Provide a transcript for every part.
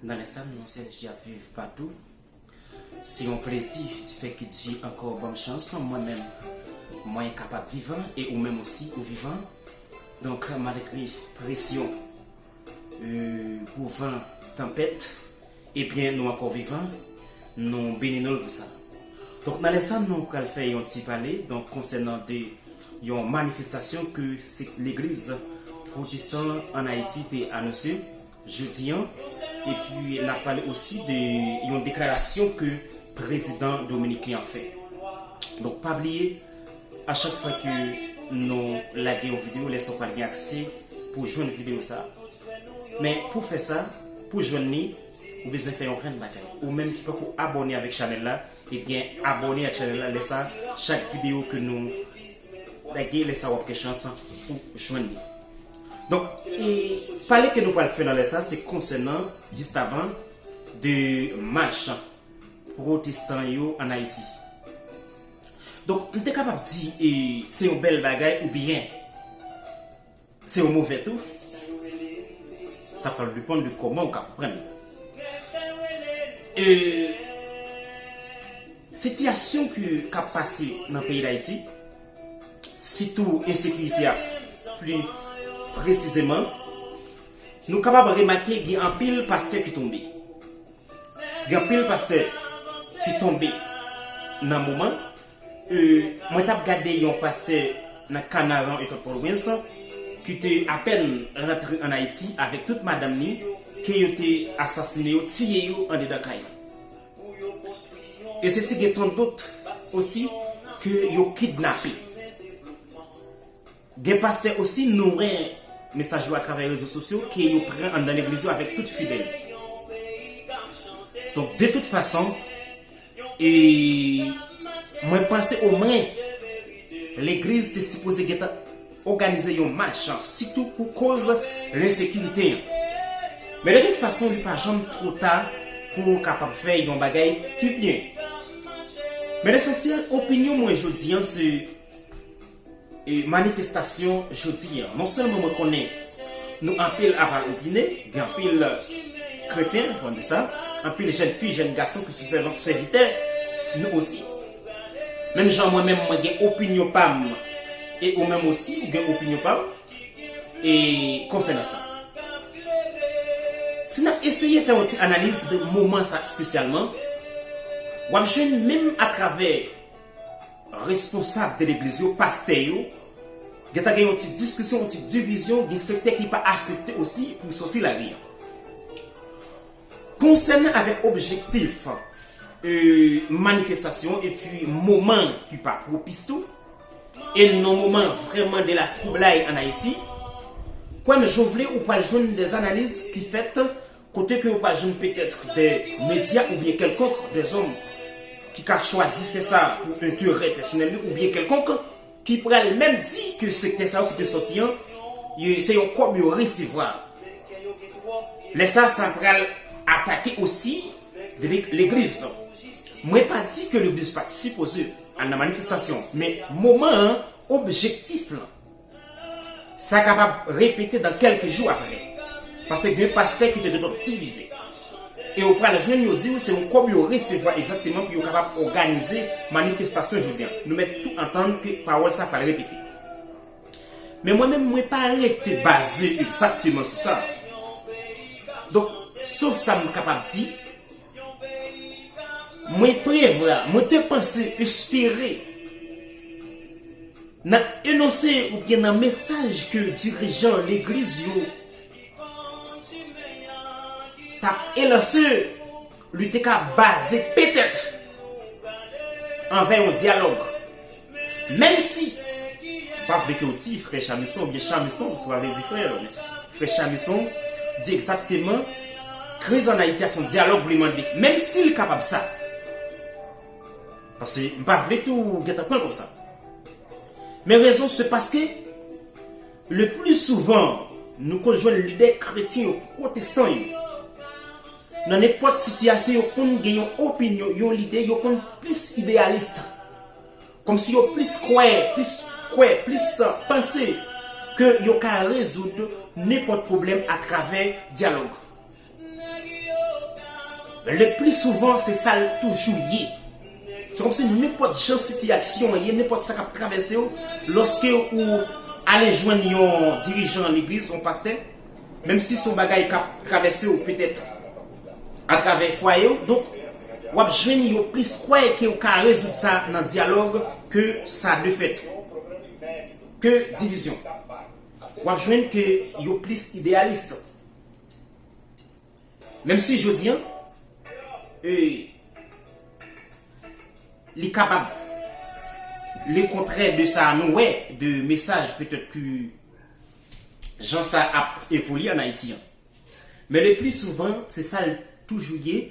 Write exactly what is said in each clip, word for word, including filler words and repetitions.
Nan lè sa, nou sèl Dye ap viv patou. Se yon plezi di fè ke Dye ankò ban m chans, mwen menm, mwen kapab vivan e ou menm osi ou vivan. Donk, malgre presyon, e, gwo van, tanpèt, ebyen, nou ankò vivan, nou beni nou l pou sa. Donk, nan lè sa, nou pral fè yon ti pale, donk, konsènan de yon manifestasyon ke se legliz pwotestan an Ayiti te anonse jodi an, epi n ap pale osi de yon deklarasyon ke prezidan dominiken an fè. Donk, pa bliye, a chak fwa ke nou lage yon videyo, lè sa w pral gen aksè pou jwenn videyo sa a. Men pou fè sa, pou jwenn li, ou bezwen fè yon grenn bagay. Ou menm ki poko abòne avèk chanèl la, ebyen, abòne ak chanèl la. Lè sa, chak videyo ke nou lage, lè sa w ap gen chans pou jwenn li. Donk, e, pale ke nou pral fè nan lè sa, se konsènan, jis avan, de mach pwotestan yo ann Ayiti. Donk, m te kapab di, e, se yon bèl bagay oubyen se yon movè tou. Sa pral depann de kòman ou ka konprann li. E, sitiyasyon ki, k ap pase nan peyi Dayiti, sitou ensekirite a pli presizeman, nou kapab remake gen anpil pastè ki tonbe. Gen anpil pastè ki tonbe nan moman. E, mwen t ap gade yon pastè nan Kanaran, eta Pòtoprens, ki te apèn rantre ann Ayiti avèk tout madanm ni, ke yo te asasine yo, tiye yo andedan kay li. E se si gen tan dòt osi ke yo kidnape. Gen pastè osi, nou wè mesaj yo atravè rezo sosyo ke yo pran anndan legliz yo avèk tout fidèl. Donk, de tout fason, e mwen panse omwen legliz te sipoze gentan òganize yon mach, sitou pou koz lensekirite an. Men de tout fason, li pa janm twò ta pou w kapab fè yon bagay ki byen. Men lesansyèl, opinyon mwen jodi an, se e, manifestasyon jodi an. Non sèlman mwen konnen nou anpil ap al opine, gen anpil kretyen, fò n di sa, anpil jèn fi, jèn gason ki se sèvant, sèvitè, nou osi. Menm jan mwen menm, mwen gen opinyon pa m, e ou menm osi, ou gen opinyon pa w, e konsènan sa. Si n ap eseye fè yon ti analiz de moman sa espesyalman, w ap jwenn menm atravè responsab de legliz yo, pastè yo, gentan gen yon ti diskisyon, yon ti divizyon, gen sektè ki pa aksepte osi pou sòti lari an. Konsènan avèk objektif, e, manifestasyon epi moman ki pa pwopis tou, e nan moman vrèman de la twoublay ann Ayiti, kwè m, jan w vle, ou pral jwenn de analiz ki fèt kote ke ou pral jwenn petèt de medya oubyen kèlkonk de zòm ki ka chwazi fè sa pou enterè pèsonèl li oubyen kèlkonk, ki pral menm di ke sektè sa yo ki te sòti an, yo, se yon kòb yo resevwa. Lè sa, sa pral atake osi de le-, legliz. Mwen pa di ke legliz pa t sipoze al nan manifestasyon, men moman an, objektif lan, sa kapab repete dan kèlke jou apre. Paske gen pastè ki te gentan divize. E ou pral jwenn yo di w se yon kòb yo resevwa egzakteman pou yo kapab òganize manifestasyon jodi an. Nou mèt tou antann ke pawòl sa pral repete. Men mwen menm, mwen pa rete baze egzakteman sou sa. Donk, sof sa m kapab di, mwen prevwa, mwen te panse, espere, nan enonse oubyen nan mesaj ke dirijan legliz yo t ap elanse, li te ka baze petèt anvè yon dyalòg. Menm si, m pa vle ke w di frè Chamison oubyen Chamison, si w pa vle di frè, men frè Chamison di egzakteman kriz ann Ayiti a se yon dyalòg pou li mande, menm si l kapab sa. Paske m pa vle tou gentan pran l konsa. Men rezon se paske le pli souvan, nou konn jwenn lidè kretyen yo, pwotestan yo, nan nenpòt sitiyasyon, yo konn gen yon opinyon, yon lide, yo konn plis ideyalis. Kòmsi yo plis kwè, plis kwè, plis panse ke yo ka rezoud nenpòt pwoblèm atravè dyalòg. Le pli souvan, se sa l toujou ye. Se kòmsi nenpòt jan sitiyasyon an ye, nenpòt sa k ap travèse w, lòske ou ale jwenn yon dirijan legliz, yon pastè, menm si se yon bagay k ap travèse w petèt atravè fwaye w, donk, w ap jwenn yo plis kwè ke w ka rezoud sa nan dyalòg ke sa defèt, ke divizyon. W ap jwenn ke yo plis ideyalis. Menm si jodi an, e, li kapab le kontrè de sa nou wè, de mesaj petèt ke jan sa ap evolye ann Ayiti an. Men le pli souvan, se sa l toujou ye,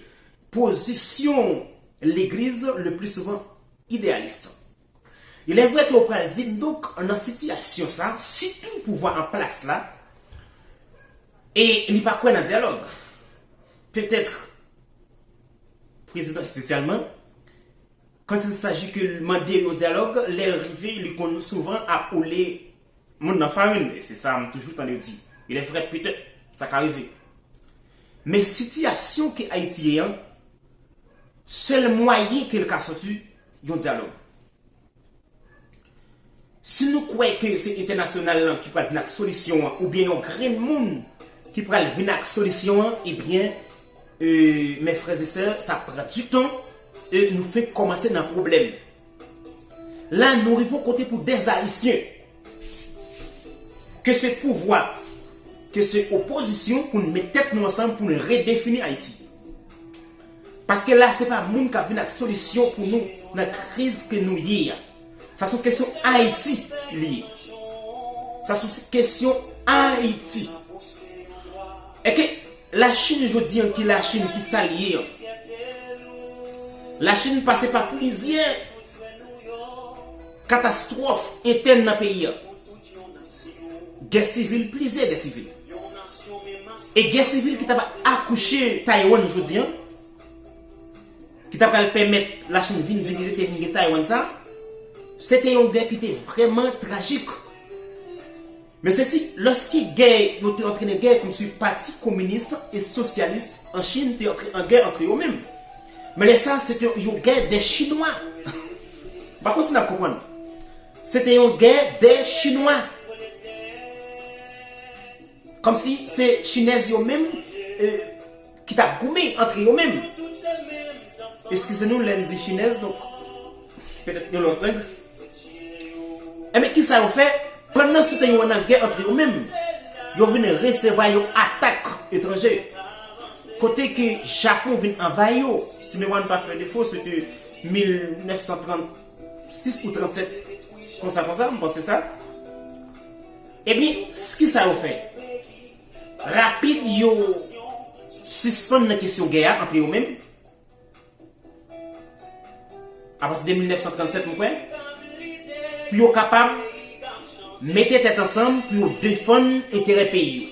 pozisyon legliz le pli souvan ideyalis. Il est vrai ke w pral di m, donk, nan sitiyasyon sa, sitou pouvwa an plas la, e li pa kwè nan dyalòg. Petèt, prezidan espesyalman, quand il s'agit ke l mande yo dyalòg, lè l rive, li konn souvan ap woule moun nan farin. E se sa m toujou tande yo di. Il est vrai, petèt, sa ka rive. Men sitiyasyon ke Ayiti ye an, sèl mwayen ke l ka sòti, yon dyalòg. Si nou kwè ke se entènasyonal lan ki pral vin ak solisyon an, oubyen yon grenn moun ki pral vin ak solisyon an, ebyen, e, mes frères et sœurs, sa pran du temps, e nou fenk kòmanse nan pwoblèm. La, nou rive yon kote pou dèzayisyen. Ke se pouvwa, ke se opozisyon, pou n met tèt nou ansanm, pou n redefini Ayiti. Paske la, se pa moun k ap vin ak solisyon pou nou nan kriz ke nou ye a. Sa se yon kesyon Ayiti li ye. Sa se yon kesyon Ayiti. Èske Lachin jodi an, ki Lachin, ki sa l ye an? Lachin pase pa plizyè katastwòf entèn nan peyi a. Gè sivil, plizyè gè sivil. E gè sivil ki t ap akouche Taiwan jodi an, ki ta pral pèmèt Lachin vin divize, te vin gen Taiwan sa, se te yon gè ki te vrèman trajik. Men se si, lòske gè, yo te antre nan gè, kòmsi pati kominis e sosyalis an Chin te antre an gè antre yo menm. Men lè sa, se te yon gè dè Chinwa. M pa konn si n ap konprann. Se te yon gè dè Chinwa. Kòmsi se Chinèz yo menm, e, ki t ap goumen antre yo menm. Eskize nou lè n di Chinèz, donk, petèt yon lòt lang. Enben, kisa yo fè? Pandan se te yo nan gè antre yo menm, yo vin resevwa yon atak etranje. Kote ke Japon vin anvayi yo. Si memwa m pa fè defo, se te mil nèf san trannsis ou trannsèt, konsa, konsa, m panse sa. Ebyen, s-, kisa yo fè? Rapid, yo sispann nan kesyon gè a antre yo menm. Apati de mil nèf san trannsèt, m kwè. Pou yo kapab mete tèt ansanm pou yo defann enterè peyi yo.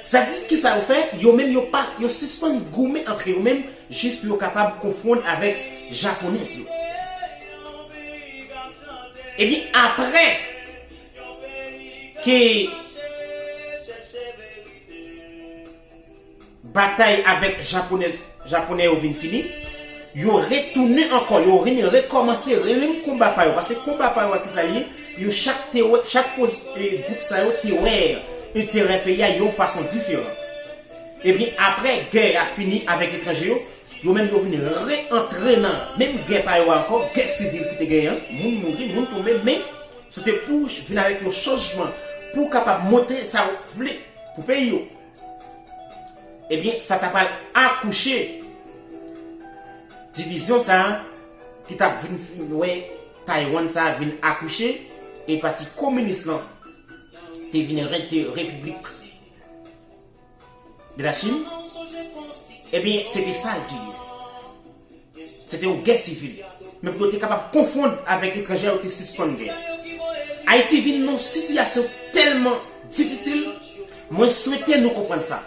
Sètadi, kisa yo fè? Yo menm, yo pa, yo sispann goumen antre yo menm, jis pou yo kapab konfwont avèk Japonèz yo. Ebyen, apre ke batay avèk Japonè, Japonè yo vin fini, yo retounen ankò, yo vin rekòmanse remenm konba pa yo. Paske konba pa yo a, kisa l ye? Yo chak te wè, chak poz-, e, gwoup sa yo te wè enterè peyi a yon fason diferan. Ebyen, apre gè a fini avèk etranje yo, yo menm yo vin re-antre nan menm gè pa yo a ankò, gè sivil ki te genyen an, moun mouri, moun tonbe, men se te pou ch-, vin avèk yon chanjman, pou kapab montre sa yo vle pou peyi yo. Ebyen, sa ta pral akouche divizyon sa a ki t ap vin, vin wè Taiwan sa a vin akouche, e pati kominis lan te vin rete repiblik de la Chine. Ebyen, se te sa l te ye. Se te yon gè sivil. Men pou yo te kapab konfwont avèk etranje a, yo te sispann gè. Ayiti vin nan yon sitiyasyon tèlman difisil, mwen swete nou konprann sa.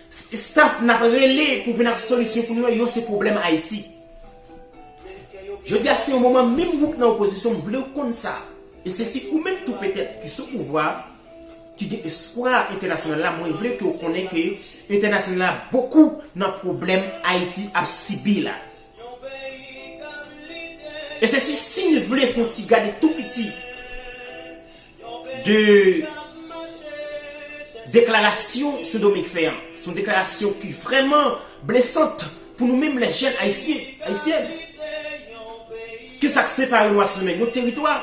S-, staff n ap rele pou vin ak solisyon pou nou, yo se pwoblèm Ayiti. Jodi a, se yon moman, menm ou k nan opozisyon, m vle w konn sa. E se si ou menm tou petèt ki sou pouvwa, ki gen espwa entènasyonal la, mwen vle ke w konnen ke entènasyonal la, bokou nan pwoblèm Ayiti ap sibi la. E se si, si n vle fè yon ti gade tou piti de deklarasyon Sendomeng fè an. Se yon deklarasyon ki vrèman blesant pou nou menm lè jèn ayisyen, ayisyèn. Kisa k separe nou ak Sendomeng? Yon teritwa.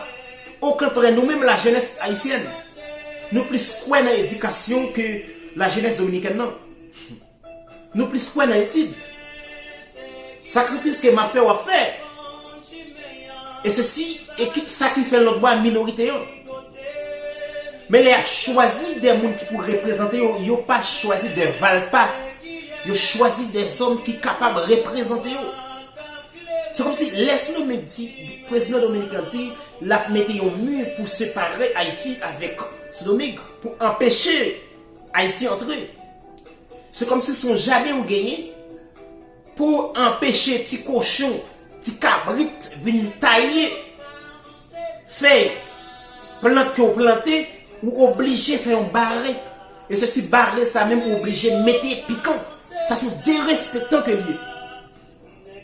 Okontrè, nou menm lajenès ayisyèn, nou plis kwè nan edikasyon ke lajenès dominikèn nan. Nou plis kwè nan etid. Sakrifis ke m ap fè, w ap fè. E se si ekip sa ki fè l lòt bò a minorite yo. Men lè y ap chwazi de moun ki pou reprezante yo, yo pa chwazi de valpa. Yo chwazi de zòm ki kapab reprezante yo. Se kòmsi lè Sendomeng di, prezidan dominiken di, l ap mete yon mi pou separe Ayiti avèk Sendomeng, pou anpeche Ayisyen antre. Se kòmsi se yon jaden ou genyen pou anpeche ti kochon, ti kabrit vin taye fèy plant ke w plante, ou oblije fè yon bare. E se si bare sa menm ou oblije mete pikan. Sa se yon derespektan ke l ye.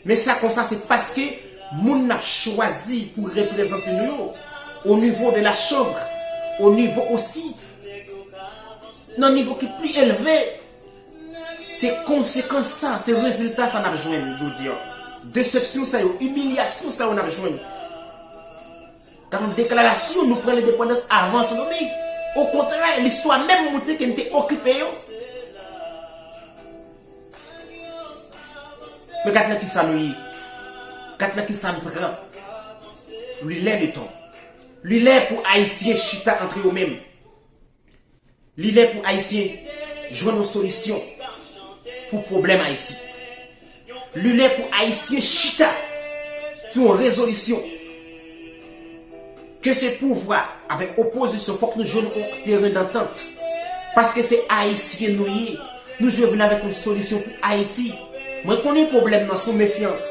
Men sa konsa, se paske moun n ap chwazi pou reprezante nou yo, o nivo de la chanm, o nivo osi, nan nivo ki pli elve, se konsekans sa, se rezilta sa n ap jwenn jodi a. Desepsyon sa yo, imilyasyon sa yo n ap jwenn. Gade yon deklarasyon, nou pran lendepandans avan Sendomeng. Okontrè, listwa menm montre ke n te okipe yo. Men gad nan kisa nou ye. Gad nan kisa n pran. Li lè, Leton. Li lè pou Ayisyen chita antre yo menm. Li lè pou Ayisyen jwenn yon solisyon pou pwoblèm Ayiti. Li lè pou Ayisyen chita sou yon rezolisyon. Ke se pouvwa avèk opozisyon, fòk nou jwenn yon teren dantant. Paske se Ayisyen nou ye. Nou dwe vin avèk yon solisyon pou Ayiti. Mwen konnen pwoblèm nan se yon mefyans.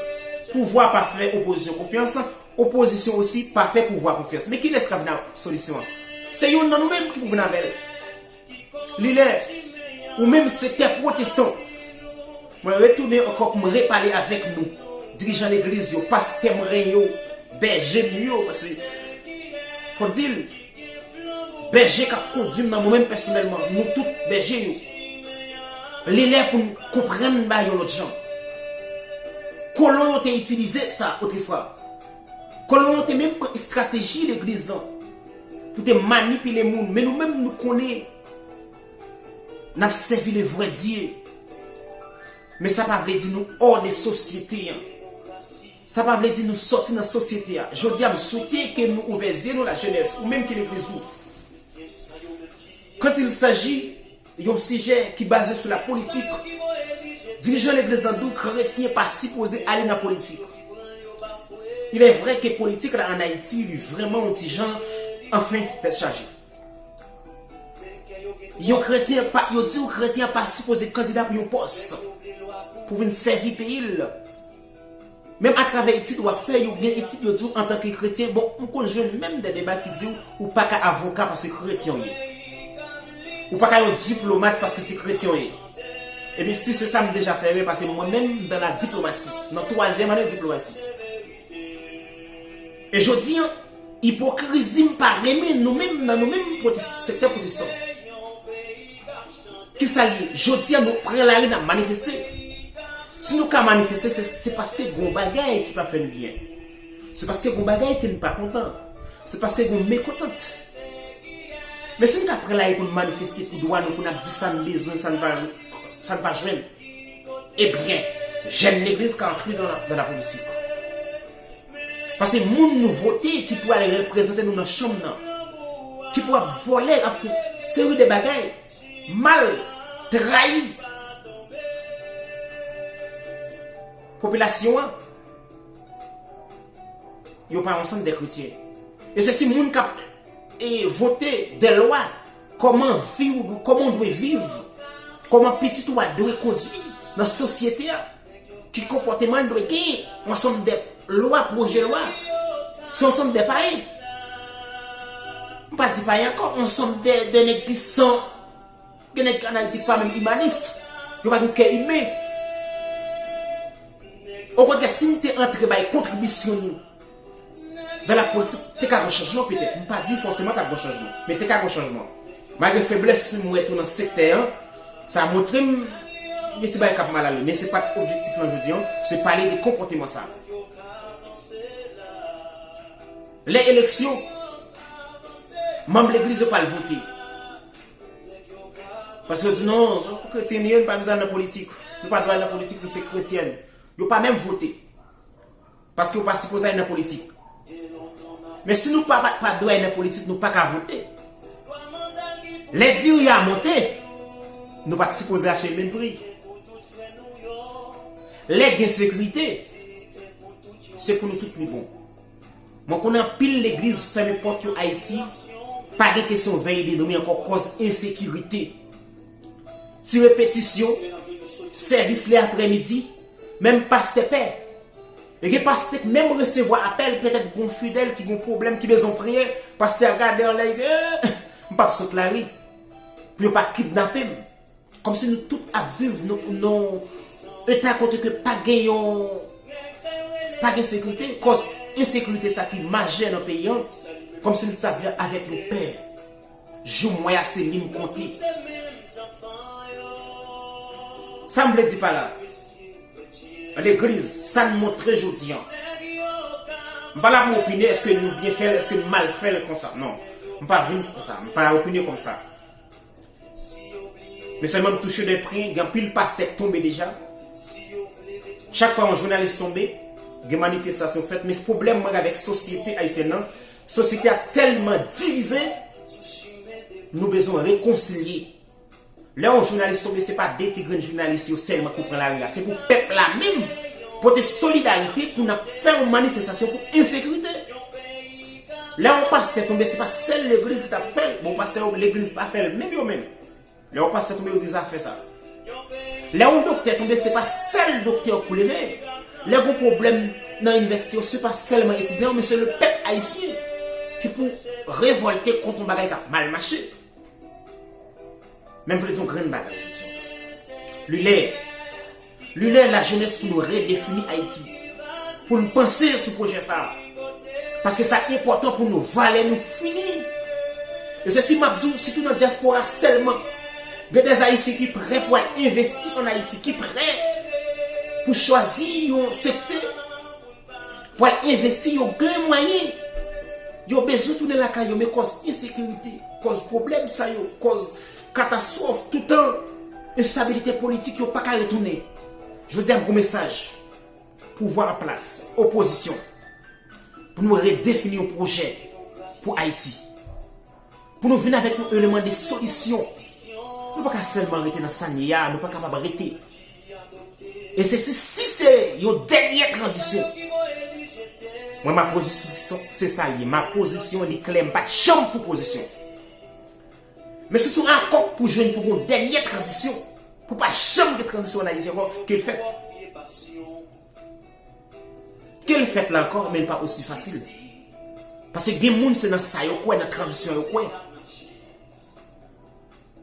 Pouvwa pa fè opozisyon konfyans, opozisyon osi pa fè pouvwa konfyans. Men kilès k ap vin ak solisyon an? Se youn nan nou menm ki pou vin avè l. Li lè, ou menm sektè pwotestan, mwen retounen ankò pou mwen repale avèk nou, dirijan legliz yo, pastè mwen yo, bèje m yo, paske fò n di l, bèje k ap kondui m nan mwen menm pèsonèlman, nou tout bèje yo. Li lè pou n konprann bagay yon lòt jan. Kolon yo te itilize sa otrefwa. Kolon yo te menm pran estrateji legliz lan pou te manipile moun, men nou menm nou konnen n ap sèvi le vrè Dye. Men sa pa vle di nou hors de sosyete an. Sa pa vle di nou sòti nan sosyete a. Jodi a, m swete ke nou ouvè zye nou, lajenès, ou menm ki legliz ou. Quand il s'agit yon sijè ki baze sou la politik, dirijan legliz lan di w kretyen pa sipoze ale nan politik. Il est vrai que politik la an Ayiti, li vrèman yon ti jan, anfen, tèt chaje. Yon kretyen pa, yo di w kretyen pa sipoze kandida pou yon pòs, pou vin sèvi peyi l. Menm atravè etid w ap fè, yo gen etid yo di w antanke kretyen, bon, m konn jwenn menm de deba ki di w, ou pa ka avoka paske kretyen w ye. Ou pa ka yon diplomat paske se kretyen w ye. Ebyen, si se sa m deja fè erè, paske mwen menm m dans la diplomasi, nan twazyèm ane diplomasi. E jodi a, ipokrizi m pa renmen nou menm, nan nou menm pwotes-, sektè pwotestan. Kisa l ye? Jodi a, nou pran lari, n ap manifeste. Si nou ka manifeste, se, se paske gon bagay ki pa fè nou byen. Se paske gon bagay ke nou pa kontan. Se paske gon mekontant. Men si nou ta pran lari pou n manifeste pou dwa nou, pou n ap di sa n bezwen, sa n pa, sa n pa jwenn, ebyen, jèn legliz ka antre dans la, dans la politik. Paske moun nou vote ki pou al reprezante nou nan chanm nan, ki pou ap vòlè, ap fè seri de bagay mal, trayi popilasyon an, yo pa ansanm de kretyen. E se si moun k ap, e, vote de lwa, kòman vi w, kòman w dwe viv, kòman pitit ou a dwe kondui nan sosyete a, ki konpòteman l dwe genyen, ansanm de lwa, pwojè lwa, se ansanm de payen. M pa di pa gen ankò, ansanm de, de nèg ki san, gen nèg an Ayiti ki pa menm imanis, yo pa gen kè imen. Okontrè, si n te antre bay kontribisyon nou dan la politik, te ka gen chanjman petèt. M pa di fòseman t ap gen chanjman, men te ka gen chanjman. Malgre feblès m wè tou nan sektè an, sa montre m gen ti bagay k ap mal ale, men se pa t objektif lan jodi an, se pale de konpòteman sa. Lè eleksyon, manm legliz yo pral vote. Paske yo di non, se pou kretyen nou ye, nou pa bezwen al nan politik. Nou pa dwe al nan politik, nou se kretyen. Yo pa menm vote. Paske yo pa sipoze al nan politik. Men si nou pa, pa, pa dwe al nan politik, nou pa ka vote. Lè diri a monte, nou pa t sipoze achte menm pri. Lè gen sekirite, se pou nou tout li bon. Mwen konnen anpil legliz fèmen pòt yo Ayiti, pa gen kesyon vèy de nwi ankò kòz ensekirite. Ti repetisyon, sèvis lè aprèmidi, menm pastè pè. E gen pastè k menm resevwa apèl, petèt gon fidèl ki gon pwoblèm, ki bezwen priyè, pastè a gade anlè, li di, eh, m p ap sot lari pou yo pa kidnape m. Kòmsi nou tout ap viv nan, nan eta kote ke pa gen yon, pa gen sekirite, kòz ensekirite sa ki majè nan peyi an, kòmsi nou t ap viv avèk yon pè. Jou m wè a se li m konte. Sa m vle di pa la, legliz, sa n montre jodi an. M pa la pou m opine èske nou byen fè l, èske nou mal fè l konsa. Non. M pa vin konsa. M pa opine konsa. Men sèlman m touche de pre, gen anpil pastè k tonbe deja. Chak fwa yon jounalis tonbe, gen manifestasyon fèt. Men pwoblèm mwen avèk sosyete ayisyèn nan, sosyete a tèlman divize, nou bezwen rekonsilye. Lè yon jounalis tonbe, se pa de ti grenn jounalis yo sèlman ki pran lari a. Se pou pèp la menm pote solidarite pou n ap fè yon manifestasyon pou ensekirite. Lè yon pastè tonbe, se pa sèl legliz ki t ap fè l. Bon, pastè yo, legliz pa fè l, menm yo menm. Lè yon pastè tonbe, yo di zafè sa. Lè yon doktè tonbe, se pa sèl doktè yo pou leve. Lè gon pwoblèm nan inivèsite yo, se pa sèlman etidyan yo, men se le pèp ayisyen ki pou revòlte kont yon bagay k ap mal mache. Men m vle di yon grenn bagay jodi an. Li lè, li lè lajenès pou nou redefini Ayiti, pou n panse sou pwojè sa a. Paske sa enpòtan pou nou, valè nou fini. E se si m ap di w, sitou nan dyaspora sèlman, gen de Ayisyen ki prè pou al envesti ann Ayiti, ki prè pou chwazi yon sektè pou al envesti, yo gen mwayen. Yo bezwen tounen lakay yo, men kòz ensekirite, kòz pwoblèm sa yo, kòz katastwòf, toutan enstabilite politik, yo pa ka retounen. Jodi a, m gon mesaj. Pouvwa an plas, opozisyon, pou nou redefini yon pwojè pou Ayiti. Pou nou vin avèk yon eleman de solisyon. Nou pa ka sèlman rete nan sa n ye a, nou pa kapab rete. E se si, si se yon dènye tranzisyon. Mwen, ma pozisyon, se sa l ye. Ma pozisyon, li klè, m pa t janm pou pozisyon. Men si se yon akò pou jwenn pou yon dènye tranzisyon, pou pa janm gen tranzisyon ann Ayiti ankò, ke l fèt. Ke l fèt la ankò, men l pa osi fasil. Paske gen moun se nan sa yo kwè, nan tranzisyon yo kwè.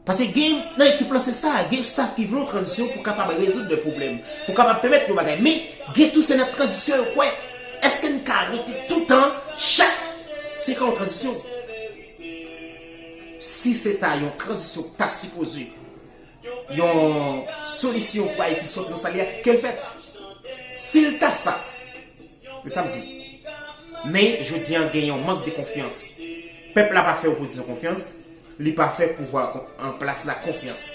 Paske gen nan ekip lan se sa, gen staff ki vle yon tranzisyon pou kapab rezoud de pwoblèm, pou kapab pèmèt yon bagay. Men gen tou se nan tranzisyon yo kwè. Èske n ka rete toutan, chak senk an yon tranzisyon? Si se ta yon tranzisyon k ta sipoze yon solisyon pou Ayiti sòti nan sa l ye a, ke l fèt. Si l ta sa, se sa m di. Men, jodi a, gen yon mank de konfyans. Pèp la pa fè opozisyon konfyans, li pa fè pouvwa kon-, an plas la konfyans.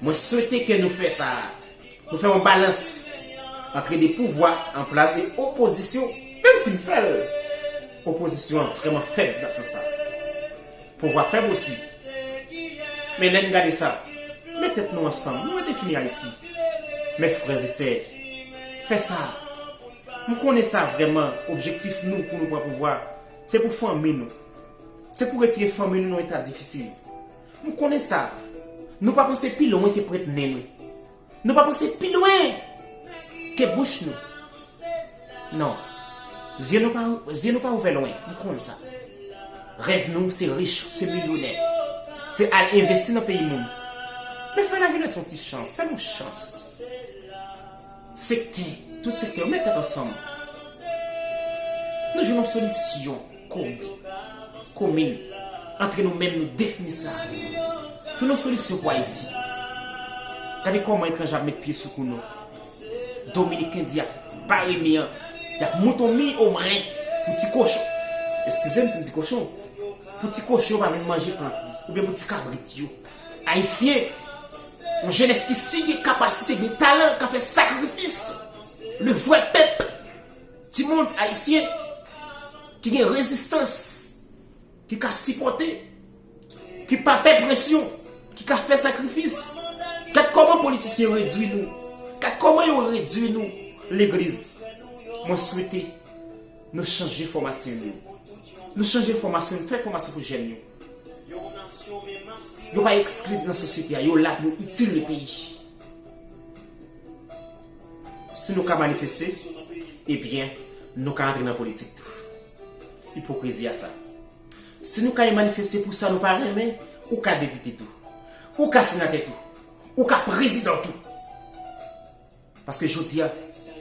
Mwen swete ke nou fè sa, nou fè yon balans antre de pouvwa an plas e opozisyon, menm si m fè l, opozisyon an vrèman fèb nan sans sa. Pouvwa fèb osi. Men lè n gade sa, met tèt nou ansanm, nou redefini Ayiti. Men frè e sè, fè sa. M konnen sa vrèman, objektif nou pou nou pran pouvwa, se pou fanmi nou. Se pou retire fanmi nou nan eta difisil. M konnen sa. Nou pa panse pi lwen ke pwent nen nou. Nou pa panse pi lwen ke bouch nou. Non. Zye nou pa, zye nou pa ouvè lwen. M konn sa. Rèv nou, se rich, se milyonè. Se al envesti nan peyi moun. Men fè lajenès yon ti chans, fè nou chans. Sektè, tout sektè, met tèt ansanm. Nou jwenn yon solisyon komin. Komin. Antre nou menm, nou defini sa. Jwenn yon solisyon pou Ayiti. Gade kòman etranje ap met pye sou kou nou. Dominiken di y ap bare mi an, y ap mouton mi omren pou ti kochon. Eskize m si m di kochon. Pou ti kochon yo pa vin manje plant li, oubyen pou ti kabrit yo. Ayisyen, yon jenès ki si gen kapasite, gen talan, ka fè sakrifis. Le vrè pèp. Timoun ayisyen ki gen rezistans, ki ka sipòte, ki pa pè presyon, ki ka fè sakrifis. Gad kòman politisyen yo redwi nou. Gad kòman yo redwi nou, legliz. Mwen swete nou chanje fòmasyon nou. Nou chanje fòmasyon nou, fè fòmasyon pou jèn yo. Yo pa ekskli nan sosyete a, yo la pou yo itil le peyi. Si nou ka manifeste, ebyen, nou ka antre nan politik tou. Ipokrizi a sa. Si nou ka manifeste pou sa nou pa renmen, ou ka depite tou. Ou ka senatè tou. Ou ka prezidan tou. Paske jodi a,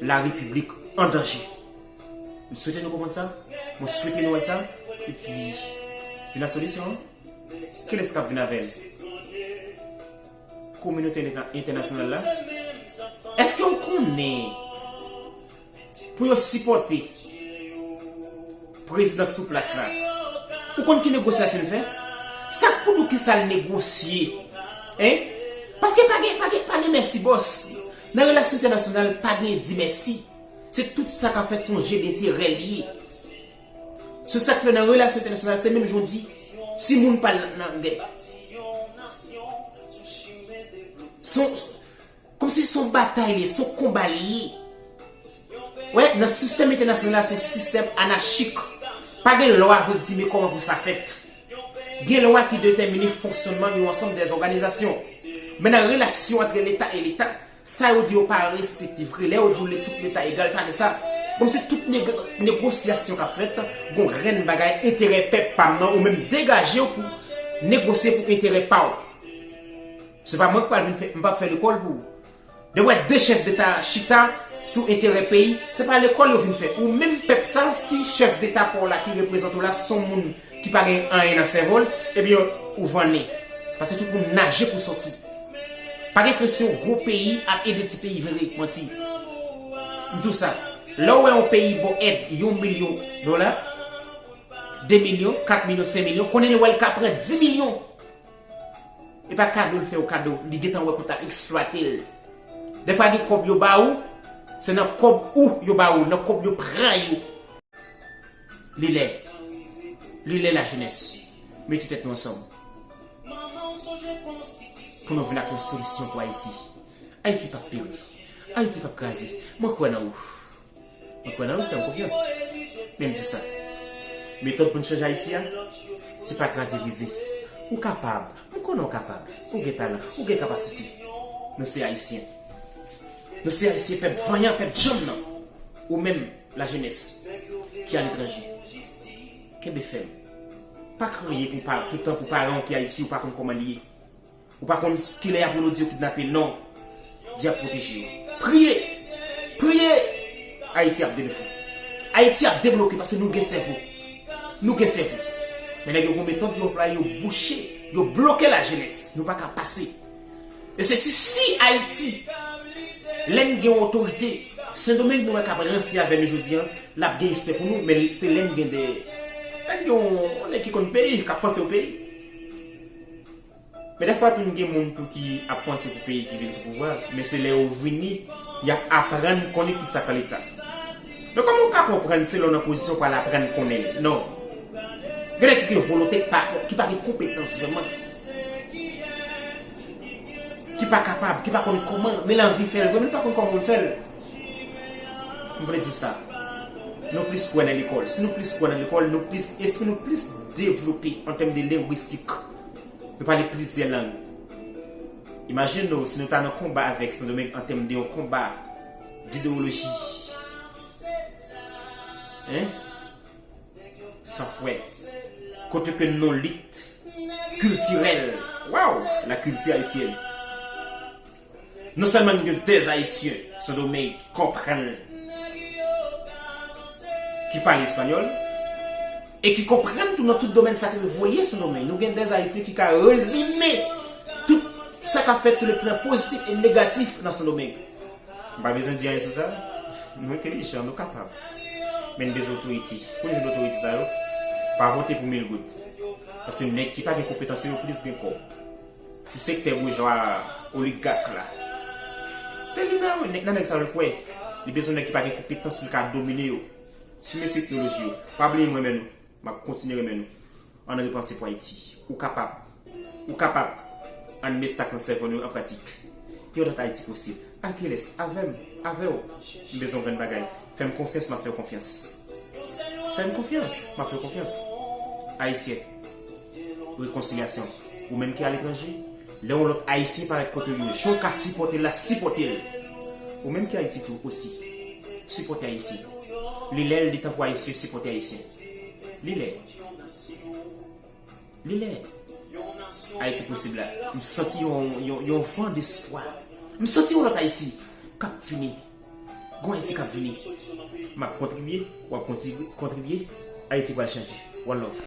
larepiblik an danje. M swete nou konprann sa. Mwen swete nou wè sa. Epi, vin ak solisyon an. Kilès k ap vin avè l? Kominote entènasyonal la? Èske w konnen pou yo sipòte prezidan k sou plas la? Ou konn ki negosyasyon l fè? Sa k pou nou ki sa l negosye? Hein? Paske pa gen, pa gen, pa gen mèsi bòs. Nan relasyon entènasyonal, pa gen di mèsi. Se tout sa k ap fèt se yon je denterè l ye. Se sa k fè nan relasyon entènasyonal, se menm jan w di, timoun pa nan, nan gè. Se yon, kòmsi se yon batay li ye, se yon konba li ye. Wè, nan sistèm entènasyonal la, se yon sistèm anachik. Pa gen lwa vre k di men kòman pou sa fèt. Gen lwa ki detèmine fonksyònman yon ansanm dèzòganizasyon. Men nan relasyon ant Leta e Leta, sa yo di yo pa respekte vre. Lè yo di w le tout Leta egal, pa gen sa. Kòmsi tout neg-, negosyasyon k ap fèt, gon grenn bagay enterè pèp pa m nan, ou menm degaje w pou negosye pou enterè pa w. Se pa mwen k pral vin fè, m p ap fè lekòl pou ou. Depi w wè de chèf deta chita sou enterè peyi, se pa lekòl yo vin fè. Ou menm pèp sa, si chèf deta pa w la ki reprezante w la, se yon moun ki pa gen anyen nan sèvo l, ebyen, ou vannen. Paske tout moun naje pou soti. Pa gen kesyon gwo peyi ap ede ti peyi vre, manti. M di w sa. Lè w wè yon peyi ba w èd yon milyon dola, de milyon, kat milyon, senk milyon, konnen l wè l ka pran di milyon. E pa kado l fè w kado, li gentan wè kote l ap eksplwate l. Dèfwa gen kòb yo ba ou, se nan kòb ou yo ba ou, nan kòb yo pran yo. Li lè, li lè lajenès, mete tèt nou ansanm pou nou vin ak yon solisyon pou Ayiti. Ayiti p ap peri, Ayiti p ap kraze. Mwen kwè nan ou. Mwen kwè nan ou, fè m konfyans. Men m di sa. Metòd pou n chanje Ayiti a, se pa kraze brize. Ou kapab. M konnen w kapab. Ou gen talan. Ou gen kapasite. Nou se Ayisyen. Nou se Ayisyen, pèp vanyan, pèp djanm nan. Ou menm, lajenès, ki aletranje. Kenbe fèm. Pa kriye pou pa, toutan pou paran w ki Ayiti, ou pa konn kòman li ye. Ou pa konn kilè y ap rele w di yo kidnape l, non. Dye ap pwoteje yo. Priye! Priye! Ayiti ap debloke. Ayiti ap debloke paske nou gen sèvo. Nou gen sèvo. Men nèg yo gon metòd yo anplwaye, yo bouche, yo bloke lajenès. Nou pa ka pase. E se si, si Ayiti, lè n gen yon otorite, Sendomeng nou wè k ap ranse avè nou jodi a, l ap gen respè pou nou, men se lè n gen de, lè n gen yon, yon nèg ki konn peyi, k ap panse w peyi. Men dèfwa tou n gen moun tou ki ap panse pou peyi ki vin sou pouvwa, men se lè yo vini, y ap aprann konnen kisa k Leta. Men kòman w ka konprann se lè w nan pozisyon pou al aprann konnen l? Non. Gen nèg ki gen volonte, ki pa, ki pa gen konpetans vrèman. Ki pa kapab, ki pa konn kòman, men l anvi fè l vre, men l pa konn kòman pou l fè l. M vle di w sa. Nou plis kwè nan lekòl. Si nou plis kwè nan lekòl, nou plis, espri nou plis devlope an tèm de lengwistik. Nou pale plizyè lang. Imajine w, si nou ta nan konba avèk Sendomeng an tèm de yon konba didewoloji. Hein? San fwè. Kote ke non lit kiltirèl, waw, la kilti ayisyèn. Non sèlman nou gen de Ayisyen Sendomeng ki konprann, ki pale espanyòl, e ki konprann tou nan tout domèn sa k evolye Sendomeng. Nou gen de Ayisyen ki ka rezime tout sa k ap fèt sou le plan pozitif e negatif nan Sendomeng. M pa bezwen di anyen sou sa. Nou entelijan, nou kapab. Men n bezwen otorite. Pou n jwenn otorite sa yo, pa vote pou mil goud. Paske nèg ki pa gen konpetans yo plis gen kòb. Ti sektè boujwa, oligak la. Se li nan, nan nèg sa yo l kwè. Li bezwen nèg ki pa gen konpetans pou l ka domine yo. Sou mesye teknoloji yo. Pa bliye m renmen nou. M ap kontinye renmen nou. Ann repanse pou Ayiti. Ou kapab. Ou kapab. Ann met sa k nan sèvo nou an pratik. Yon lòt Ayiti posib. Akilès, avè m, avè w. M bezwen yon grenn bagay. Fè m konfyans, m ap fè w konfyans. Fè m konfyans, m ap fè w konfyans. Ayisyen, rekonsilyasyon. Ou menm ki aletranje, lè yon lòt Ayisyen parèt kote w yo, jan w ka sipòte l la, sipòte l. Ou menm ki Ayiti tou osi, sipòte Ayisyen. Li lè, li tan pou Ayisyen sipòte Ayisyen. Li lè. Li lè. Ayiti posib la. M santi yon, yon, yon van despwa. M santi yon lòt Ayiti k ap vini. Gon Ayiti k ap vini. M ap kontribye, w ap kontribye, kontribye. Ayiti pral chanje. One love.